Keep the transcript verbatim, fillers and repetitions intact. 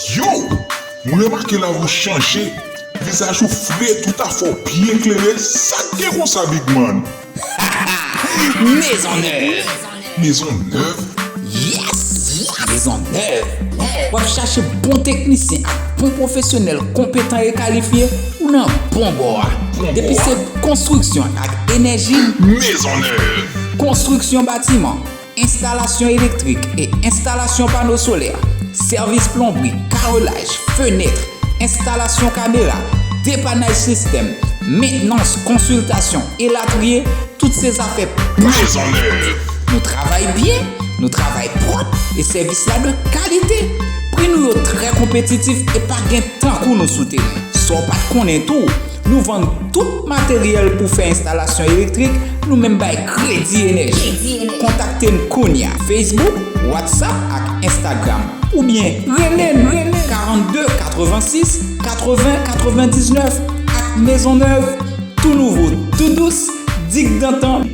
Yo! M remake lavi w chanje. Vizaj ou fre, tout afè w byen klere. Sa k gen konsa, big man? Maison Neuve. Maison Neuve? Yes! Maison Neuve. W ap chache bon teknisyen ak bon pwofesyonèl konpetan e kalifye? Ou nan bon bò a. Depi se konstriksyon ak enèji, Maison Neuve. Konstriksyon batiman, enstalasyon elektrik e enstalasyon pano solè, sèvis plonbri, karelaj, fenèt, enstalasyon kamera, depanaj sistèm, mentnans, konsiltasyon, elatriye, tout se zafè. Maison Neuve. Nou travay byen, nou travay pwòp e sèvis la de kalite. Pri nou yo trè konpetitif e pa gen tankou nou sou teren. Sa w pa t konnen tou, nou vann tout materyèl pou fè enstalasyon elektrik, nou menm bay kredi enèji. Kontakte n kounye a, Facebook, WhatsApp ak Instagram. Oubyen rele n, rele n karannde katrevensis katreven katrevendiznèf ak Maison Neuve, tou nouvo, tou dous, digdantan.